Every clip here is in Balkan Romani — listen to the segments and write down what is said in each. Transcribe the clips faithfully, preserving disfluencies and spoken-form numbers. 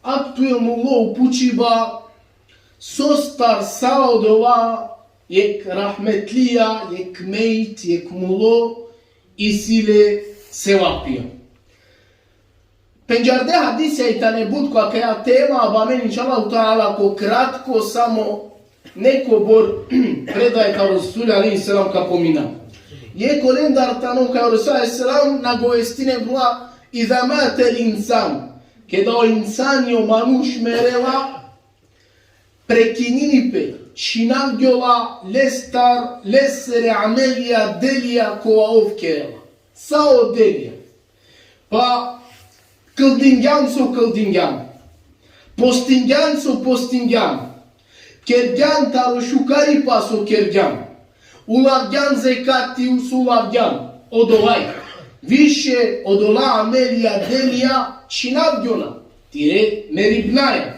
Aktuelno ulo upučiba, sostar sa odova jekh rahmetlija, jekh mejt, jekh mulo, isi le sevapija. Pendžarde hadisija i tane but ko akaja tema, aba amen inšallahu ta'ala ko kratko samo nekobor predaja kaj o Resul alejhi selam ka pomina. Jekh olendar tano kaj o Resul alejhi selam nagovestini, bola: "Iza mate l-insan", keda o insani, o manuš merela, prekinini pe, čhinavgjola lestar, lesere amelija, delija kova ov kerela. Sa o delija. Pa kldingjan so kldingjan. Postingjan so postingjan. Kergjan taro šukaripa so kergjan. Ulavgjan zekati so ulavgjan. Odolaj. Više odola amelija, delija čhinavgjona. Tire meribnaja.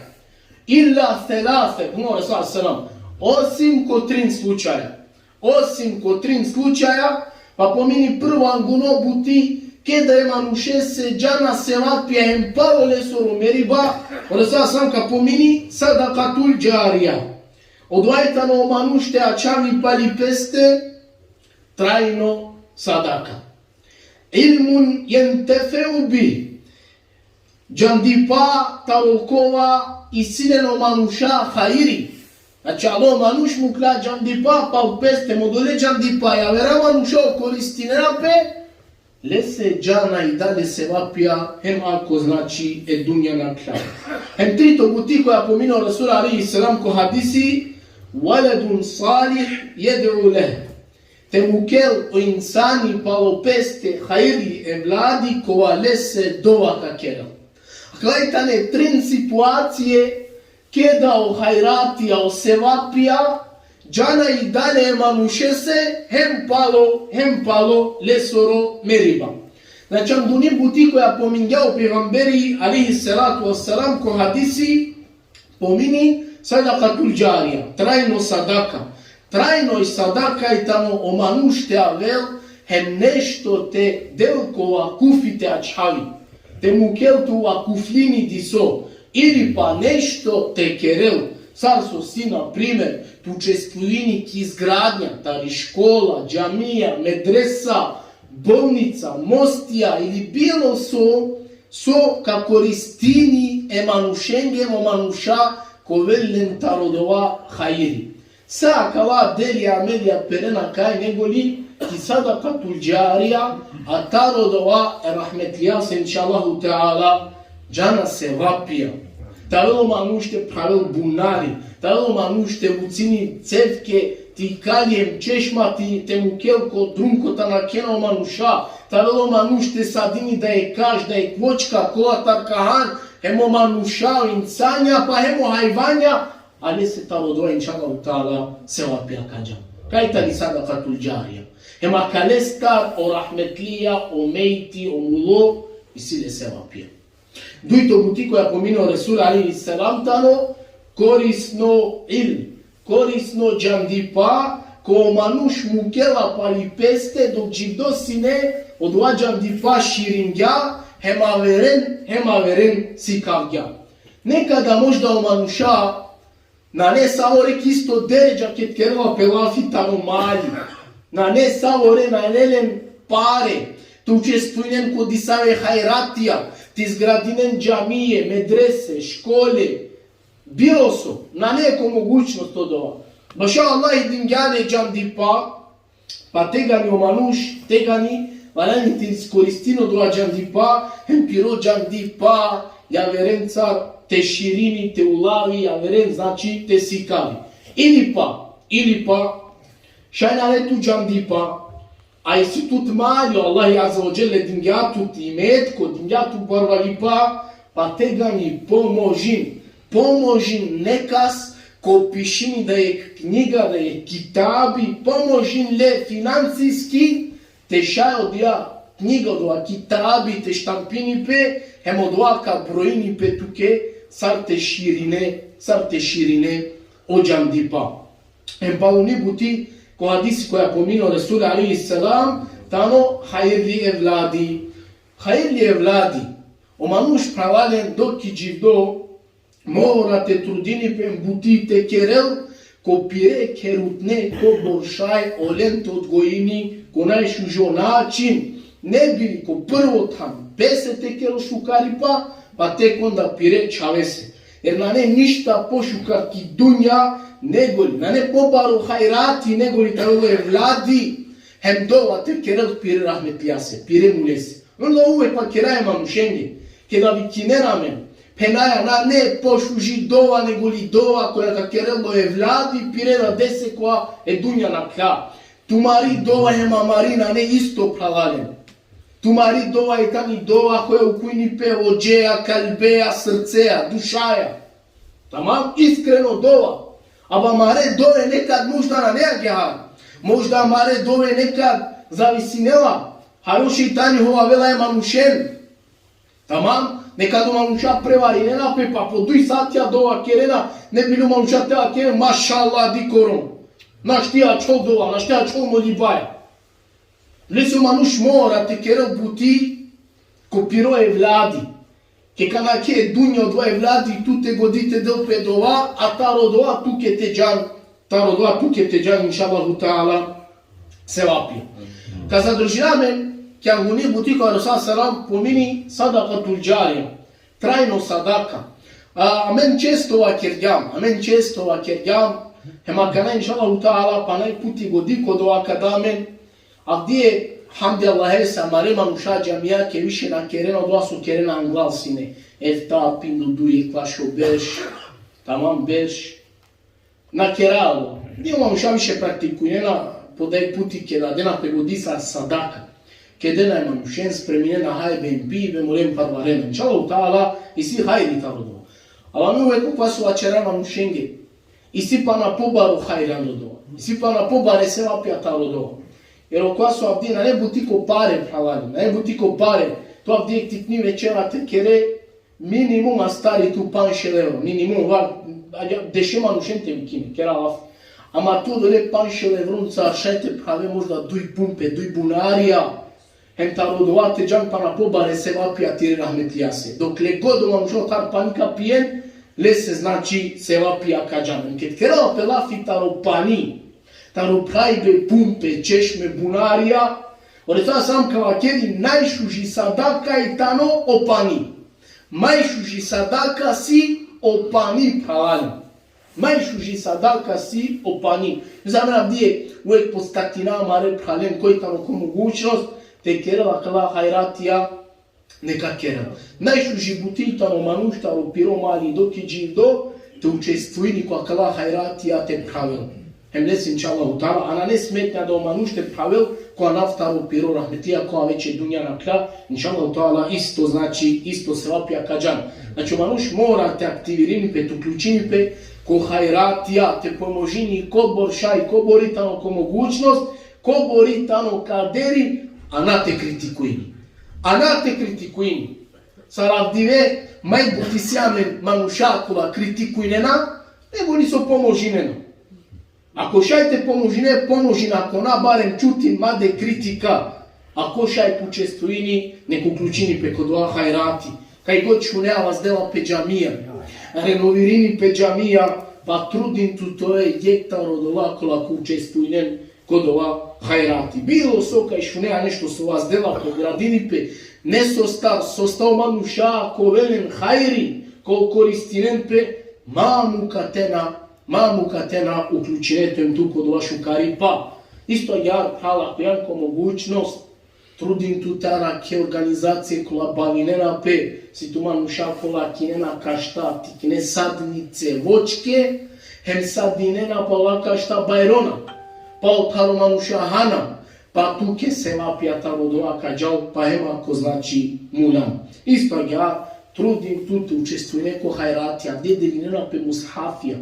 Illa selase, phenela o Resul alejhi selam, osim ko trin slučaja. Osim ko trin slučaja, pa pomini prvo anguno buti, keda e manušese džana sevapija hem palo lesoro meriba, o Resul alejhi selam ka pomini sadakatul džarija. Odova i tano o manuš te ačhavi pali peste trajno sadaka. Ilmun juntefeu bih. Džandipa taro kova isi len o manuša hajri. Znači, alo manuš mukla džandipa pal peste, hem odole džandipa javera manuša koristinena pe, lese džana i dalje sevapija, hem ako, znači, e dunja nakhlja. Hem trito buti koja pomini o Resul alejhi selam ko hadisi: "Veledun salih jed'u leh." Te mukel o insani palo peste hajrli evladi kova lese dova ka kerel. Akala i tane trin situacije keda o hajratija, o sevapija džana i dalje e manušese hem palo, hem palo lesoro meriba. Znači, anguni buti koja pomingja o pejgamberi alejhi salatu vesselam ko hadisi, pomini sadakatul džarija, trajno sadaka. Trajno i sadaka i tano o manuš te avel hem nešto te del ko vakufi te ačhavi. Te mukel tu vakuflini diso, ili pa nešto te kerel, sar so si, na primer, te učestvujini ki izgradnja tari škola, džamija, medresa, bolnica, mostija ili bilo so, so ka koristini e manušenge, hem o manuša ka ovel len taro dova hajri. Sa akala delija, amelija perena kaj nego li ki sadakatul džarija, a taro dova e rahmetlija se, inšallahu teala, džana sevapija. Te avel o manuš te phravel bunari, te avel o manuš te vucini cevke, te ikalel češma, te, te mukel ko drum kote nakhena o manuša, te avel o manuš te sadini da jekh kaš, da jekh vočka, kolatar ka han, hem o manuša, o insanja, pa hem o hajvanja, a lese taro dova, inšallahu teala, sevapija ka dža. Kaj tani sadakatul džarija. Hem akalestar o rahmetlija, o mejti, o mulo, isi le sevapija. Dujto buti koja pomini o Resul alejhi selam tano korisno ilm, korisno džandipa, ko manuš mukela pali peste dok dživdo sine, odova džandipa širingja, hem averen, hem averen sikavgja. Nekada možda o manuša nane savore ki isto deredža ked kerela pe lafi taro mali. Nane savore, nane len pare te učestvujnen ko disave hajratija, te izgradinen džamije, medrese, škole, bilo so, nane ko mogućnost odova. Bašo Allah dingja le džandipa, pa tegani o manuš, tegani, valjani te iskoristin odova džandipa, hem piro džandipa javerencar te širini, te ulavi, javeren, znači, te sikavi. Ili pa, ili pa, šaj nane tut džandipa, a isi tut mali, Allah azze ve dželle dingja tut imetko, dingja tut barvalipa, pa tegani pomožin, pomožin nekas ko pišini da jekh knjiga, da jekh kitabi, pomožin le finansiski, te šaj odija knjiga, odova kitabi te štampini pe, hem odova ka brojini pe tuke, sar te širine, sar te širine o džandipa. Hem paluni buti ko hadisi koja pomini o Resul alejhi selam, tano hajrli evladi. Hajrli evladi. O manuš phralalen dok i dživdo, Mora te trudini pe buti te kerel, ko pire kherutne, kobor šaj olen te odgojini ko najšužo način, ne bi li ko prvo than pese te kerel šukaripa, pa tek onda pire čhavese. Jer nane ništa pošukar ki dunja negoli, nane pobaro hajrati negoli taro evladi, hem dova te kerel pire rahmetlijase, pire mulese. Onda uvek vakeraja manušenge, keda vikinena amen, phenaja, nane pošuži dova negoli dova koja ka kerel o evladi pire dadese koja e dunja nakhla. Tumari dova hem amari nane isto, phralalen. Tumari dova i tani dova koja ukujni pe odžeja, kalbeja, srceja, dušaja. Tamam, iskreno dova. Aba amare dove nekad možda nane agjaar. Možda amare dove nekad zavisinela. Haro šejtani hovavela e manušen. Tamam, nekad o manuša prevarinena pe, pa po duj satja dova kerena, ne bi li o manuša te vakeren, mašallah, dikh orom. Našti ačhol dova, našti ačhol molibaja. Lese o manuš mora te kerel buti ko piro evladi. Ke ka nakhe dunja odova evladi, tu te godi te del pe dova, a taro dova tuke te džan, taro dova tuke te džan, inšallahu ta'ala, sevapija. Ka zadržina amen ki anguni buti ko Resul sallam pomini sadakatul džarija, trajno sadaka. A, amen često vakergjam, amen često vakergjam, hem akana inšallahu ta'ala pana jek puti godi ko dova ka da amen, avdive, hamdi Allahese, amare manuša džamijake više na kerena odova so kerena anglal sine. Efta, pindu duj, ekvaš o berš, tamam berš. Na kerela. Dio manuša više praktikujnena, po daj puti keda dena pe godi sar sadaka. Keda dena e manušen, spreminena hajbe hem pibe, molen parvarena. Inšallahu ta'ala, isi hajri taro dova. Aba mi uvek okova so vaćerav manušenge. Isi pana pobaro hajri taro dova. Isi pana pobare sevapija taro dova. Jer okova so avdive nane buti ko pare, phralalen, nane buti ko pare. Tu avdive tikni večera te kere, minimum astari tu panšel evro, minimum, var, agjaar deše manušen te vikine, kera laf. Ama tu odole panšel evronca šaj te phravel možda duj pumpe, duj bunarija, hem taro dova te džan pana pobare sevapija tire rahmetlijase. Dokle god o manuša otar pani ka pijen, lese, znači, sevapija ka džan. Ked kerela pe lafi taro pani, taro phrajbe pumpe, češme, bunarija, o Resul sallam ka vakeri, najšuži sadaka i tano o pani. Majšuži sadaka si o pani, phralalen. Majšuži sadaka si o pani. Za mene avdive uvek podstakina amare phralen, koj tano ko mogućnost te kerel akala hajratija, neka kerel. Najšuži buti tano manuš taro piro mali dok i dživdo te učestvujini ko akala hajratija te phravel. Hem lese, inšallahu ta'ala, a nane smetnja da o manuš te phravel ko anav taro piro rahmetlija, kova veće dunja nakhla, inšallahu ta'ala, isto, znači, isto sevapija ka džan. Znači, o manuš mora te aktivirini pe, te uključini pe ko hajratija, te pomožini kobor šaj, kobor i tano ko mogućnost, kobor i tano kaderi, a na te kritikujini. A na te kritikujini. Sar avdive, maj buti si amen manuša kola kritikujnena, nego li so pomožinena. Ako šaj te pomožine, pomožin, ako na, barem čutin, ma de kritika. Ako šaj učestvujini, nek uključini pe ko dova hajrati. Kaj god šunea, vazdela pe džamija, renovirini pe džamija, pa trudin tu te ove jek taro odola kola ka učestvujnen ko dova hajrati. Bilo so kaj šunea nešto so vazdela pe, gradini pe, nesostar, sostar o manuša ka ovel len hajri, ka okoristinen pe, ma mukatena, ma mukatena uključine tu hem tu ko dova šukaripa. Isto agjaar, phrala, ako ijan ko mogućnost, trudin tu te arakhe organizacije kola bavinena pe, si tu manuša kola kinena kašta tikne sadnice voćke, hem sadinena pe ola kašta bajrona, pa otharo manuša hana, pa tuke sevapija taro dova ka džal, pa hem ako, znači, muljan. Isto agjaar, trudin tu te učestvujine ko hajratija, de delinena pe mushafija,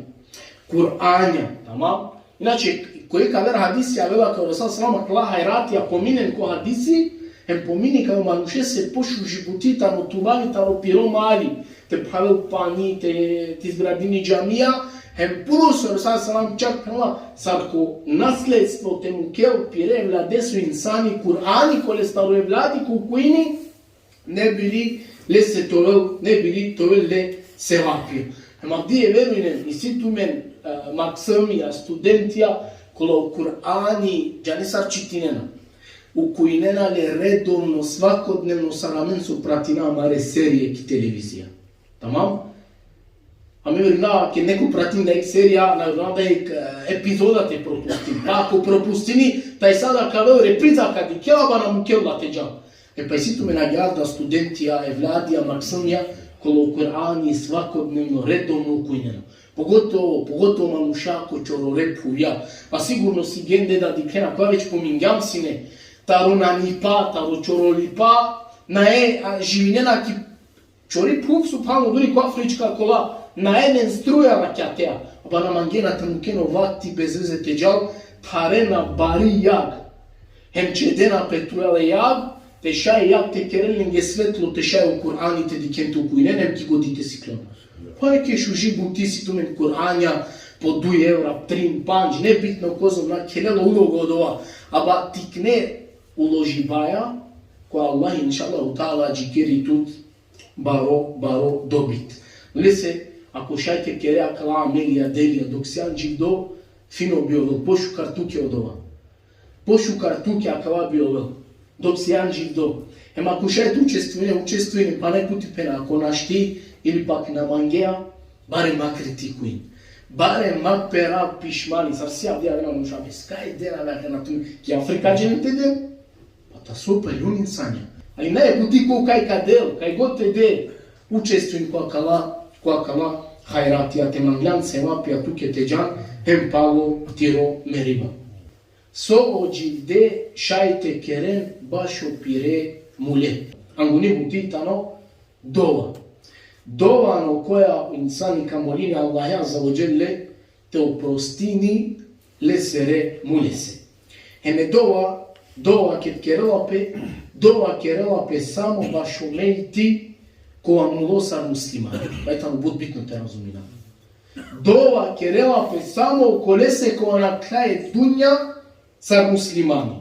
Kur'anja, tamam? Inače, ko jek aver hadisi avela kaj o Resul sallallahu alejhi ve sellem akala hajratija pominen ko hadisi, hem pomini kaj o manušese pošuži buti tano tumari taro piro mali, te phravel pani, te, te izgradini džamija, hem plus o Resul sallallahu alejhi ve sellem čak phenela sar ko nasledstvo te mukel pire evladese o insani Kur'ani, kolestaro evladi ka ukujini, ne bi li lese te ovel, ne bi li te ovel le sevapija. Hem avdive verujnen, isi tumen, e, maksumija, studentija, kola o Kur'ani, džane sar čitinena. Ukujnena le redovno, svakodnevno, sar amen so pratina amare serije ki televizija. Tamam? Amen verujna, ked neko pratin da jek serija, na verujna da jek, e, epizoda te propustin. Pa ako propustini, taj sada ka avel repriza ka dikhel, aba na mukel la te džal. E pa isi tumen agjaar da studentija, evladija, maksumija, kola o Kur'ani svakodnevno, redovno ukujnena. Pogotovo, pogotovo manuša ko čorore phuvja. Pa sigurno sigende da dikhena, kola već pomingjam sine, taro nanipa, taro čorolipa, nae, a, živinena ki čori phuv, subhanallah, duri ko afrička kola, nae len struja rakjatea. Aba na mangena te muken o vakti bez veze te džal, pharena bari jag. Hem čedena pe trujale jag, te šaj jag te keren lenge svetlo, te šaj o Kur'ani te dikhen, te ukujnen, hem ki godi te siklen. Pa jekhe šuži buti, isi tumen Kur'anja po duj evra, trin, pandž, nebitno, kozom na khelela uloga odova. Aba tikne uložibaja, ko Allah, inšallahu ta'ala, džikeri tut baro, baro dobit. Lese, ako šaj te kere akala amelija, delija, dok sijan dživdo, fino bi ovel, pošukar tuke odova. Pošukar tuke akava bi ovel, dok sijan dživdo. Hem ako šaj te učestvujne, učestvujne, pa naj puti phena, ako našti, ili pak na mangea, barem ma kritikujin. Barem ma pera pišmani, sar si avdive avena manuša, be, kaj dena na kana tu, ki Afrika dženen te den? Pa ta so, pa jun insanja. Ali naj buti ko kaj ka del, kaj god te de, učestvujin ko akala, ko akala hajratija, te manglan sevapija tuke, te džan hem palo tiro meriba. So o dživde šaj te keren bašo pire mule? Anguni buti tano dova. Dova ano koja o insani ka molini Allahe azze ve dželle te oprostini lesere mulese. Hem e dova, dova ked kerela pe, dova kerela pe samo bašo mejti kova mulo sar muslimani. Pa i tano but bitno te razumina. Dova kerela pe samo okolese kova nakhle e dunja sar muslimani.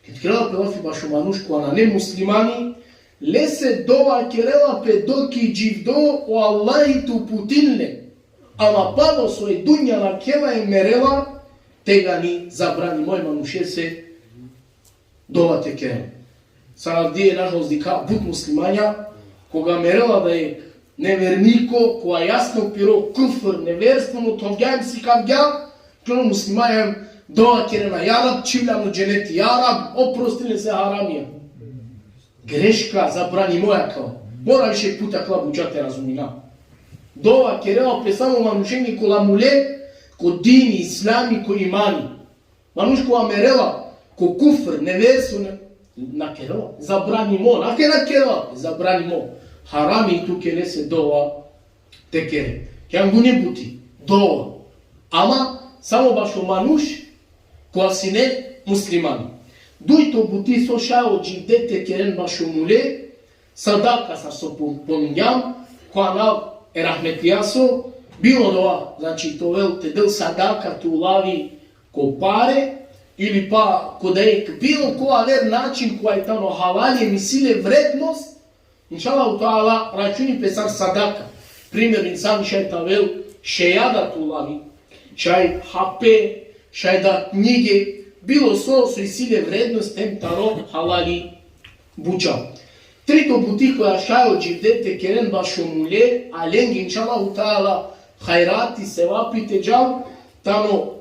Ked kerela pe lafi bašo manuš kova nane muslimani, lese dova kerela pe dok i dživdo, o Allahi te uputin le. Ama palo so e dunja nakhela hem merela, tegani zabranimo e manušese dova te keren. Sar avdive, nažalost, dikha but muslimanja, koga merela da jek neverniko, kova jasno piro kufr, neverstvo, mothovgja hem sikavgja, kolo muslimanja hem dova kerena: Ja Rab, čhiv le ano dženeti, ja Rab, oprostin lese haramija. Greška, zabranimo akava. Mora više puta akala buča te razumina. Dova kerela pe samo manušenge kola mule ko dini islami, ko imani. Manuš kova merela ko kufr, neverstvo, ne, na kerela, zabranimo, na ke na kerela, zabranimo. Harami tuke lese dova te kere. Ki anguni buti, dova. Ama samo bašo manuš kova sine muslimani. Dujto buti so šaj o dživde te keren bašo mule, sadaka, sar so po-, pomingjam, ko anav e rahmetijaso, bilo dova, znači, te ovel, te del sadaka, te ulavi ko pare, ili pa ko dajek bilo ko aver način kova i tano halali hem isi le vrednost, inšallahu ta'ala, računi pe sar sadaka. Primer, insani šaj te avel šeja da te ulavi, šaj hape, šaj da knjige, bilo so, so isi le vrednost hem taro halali buča. Trito buti koja šaj o dživde te keren bašo mule, a lenge, inšallahu ta'ala, hajrati, sevapi te džal, tano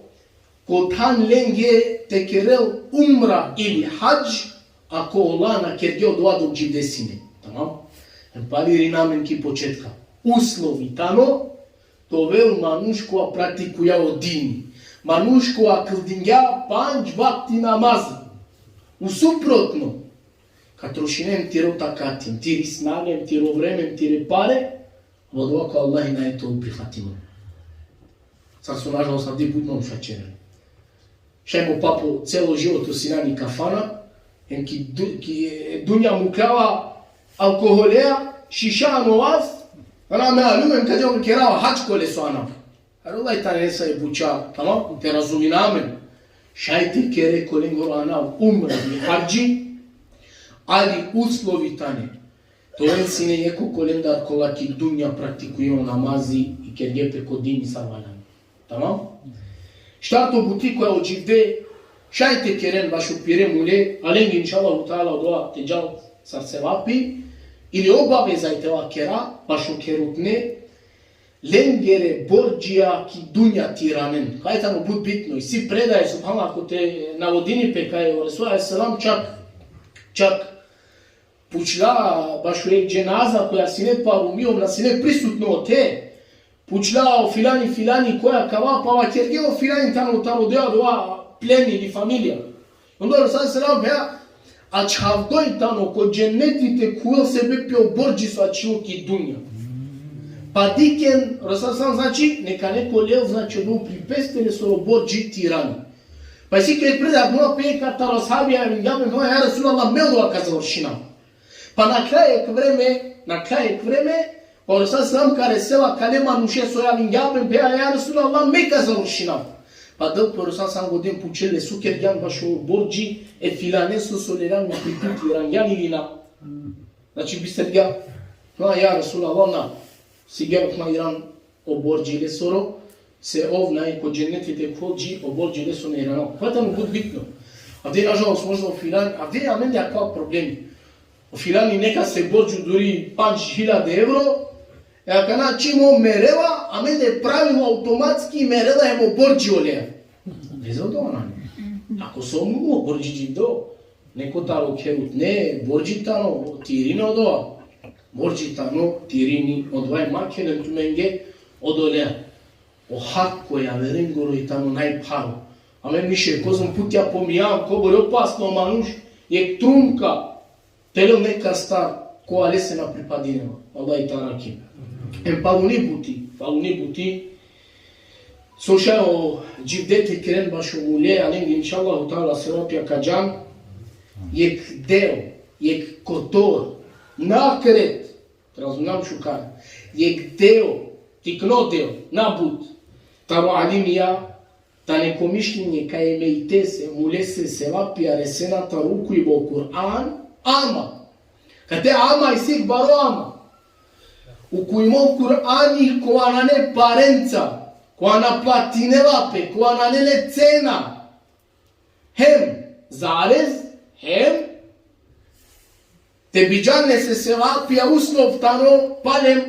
ko than lenge te kerel umra ili hadž, ako ola na kergje odova dok dživde sine. Tamam? Hem pali irina amen ki početka. Uslovi tano te ovel manuš kova praktikuja o dini. Manuš kova kldingja pandž vakti namaz. U suprotno, ka trošinen tiro takati, tiri snage, tiro vreme, tire pare, ama dova ko Allahi nae te ovel prifatimo. Sar so, nažalost, avdive but manuša ćeren. Šaj mo papo celo životo sine ani kafana, hem ki du-, ki, e, dunja mukljava alkoholea, šiša ano vas, ana me aljum hem ka džal kerava hadž koleso anav. Ar ola i tane nesave buča, tamam, te razumina amen. Šaj te kere ko lengoro anav umra ili hadži, ali uslovi tane. Te oven sine jekh kolendar kola ki dunja praktikujnel namazi i kergje pe ko dini sar valjani. Tamam? Štarto buti koja o dživde, šaj te keren bašo pire mule, a lenge inšallahu teala odova te džal sar sevapi, ili obaveza i te vakera, bašo kherutne, lengere bordžija ki dunja te iranen. Kaj tano but bitno, isi predaje, subhanallah, ako te navodini pe kaj o Resul alejhi selam čak, čak pučla bašo jekh dženaza koja sine parumi, ov na sine prisutno ote, pučla o filani filani koja kava, pa vakergje o filani tano taro dea dova plemi ili familija. Onda o Resul selam pea, ačhavdoj tano ko dženeti te khuvel sebepi o bordži so ačhilo ki dunja. Pa dikhen, Resul selam znači, neka neko lel, znači, odova pri peste lesoro bordži te irani. Pa isi kaj predaja pe kaj taro ashabija javingja pe, ja Resulallah, me odova ka završinav. Pa nakhlja jekh vreme, nakhlja jekh vreme, pa o Resul selam ka resela kale manuše so javingja pe, pea, ja Resulallah, me ka završinav. Pa dok pe o Resul selam goden pučel le so kergjan bašo bordži e filaneso so lerjan upri tut, irangjan ili na. Znači, bistergja. Na, ja Resulallah, na. Sigurno na iran o bordži lesoro, se ov nane ko dženeti te khuvel dži o bordži leso na iranela. Pa tano but bitno. Avdive, nažalost, možda o filani, avdive amende akava problemi. O filani nekase bordži duri pandž hiljade evro, e akana čim ov merela, amende pravilo automatski merela hem o bordži oleja. Veze odova nane. Ako so mulo bordži dživdo, neko taro kherutne, bordži tano te irini odova. Bordži tano te irini odova, i ma keren tumenge odoleja. O hak ko javerengoro i tano najpharo. Amen više kozom putja pominjam, kobor opasno manuš, jekh trunka, te lel nekastar, kova lese na pripadinela. Allah te arakhel. Em paluni buti, paluni buti, so šaj o dživde te keren bašo mule, a lenge inšallahu teala sevapija ka džan, jekh deo, jekh kotor, nakret, razumnam šukar, jekh deo, tikno deo, na but, taro alimija, tane ko mišljenje kaj e mejtese, mulese sevapija resena taro ukujba o Kur'an, ama. Kate ama isi jekh baro ama. Ukujmo Kur'ani kova nane parenca, kova na platinela pe, kova nane le cena. Hem, zarez, hem, te bidžan lese sevapija, uslov tano, palem,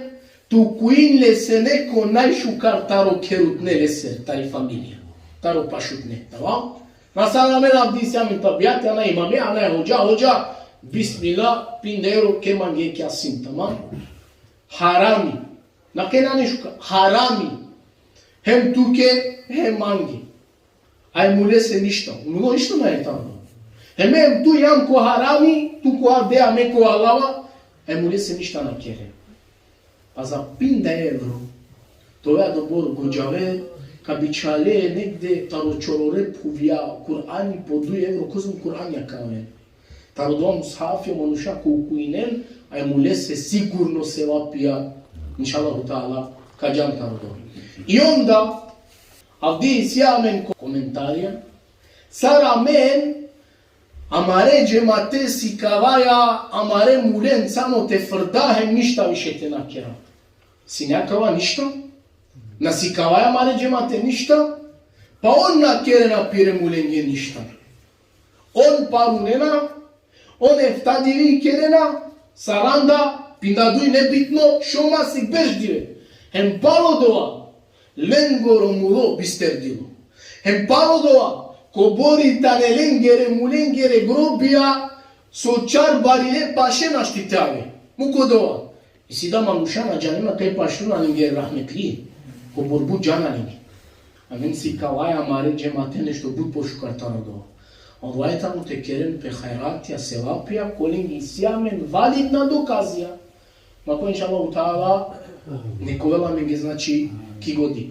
te ukuin lese neko najšukar taro kherutne lese, tari familija, taro pašutne, tamam? Na sar amen avdive isi amen tabijati, ana imami, ana hodža, hodža, bismillah, pinda evro, ke mange jekh Jasin, tamam? Harami. Na ke nane šukar, harami. Hem tuke, hem mange. A e mulese ništa. Mulo ništa nane tano. Hem, hem tu jam ko harami, tu ko avde, a me ko halava, a e mulese ništa na kere. Pa za pinda evro, te ove adobor godžave, ka bičhale negde taro čorore phuvja Kur'ani po duj evro, kozom Kur'anja ka aven. Taro dova mushafi o manuša ka ukuinen, a e mulese sigurno sevapija, inšallahu teala, ka džan taro dova. I onda, avdive isi amen ko-, komentarija, sar amen, amare džemate sikavaja, amare mulen samo te frda hem ništa više te na kera. Sine akava ništa? Na sikavaja amare džemate ništa, pa on na kerena pire mulenge ništa. On parunena, on eftadili kerena, saranda, pinda duj, nebitno, šov masek, berš dive. Hem palo dova, lengoro mulo bisterdilo. Hem palo dova, kobori tane lengere mulengere grobija, so čar barile paše našti te ave. Muk odova. Isi da manuša na džanena kaj pašlona lengere rahmetli. Kobor but džana lenge. Amen sikavaja amare džemate nešto but pošukar taro dova. Odova tano te keren pe hajratija, sevapija, kolenge isi amen validna dokazija. Ma ko inšallahu teala, nek ovel amenge, znači, ki godi.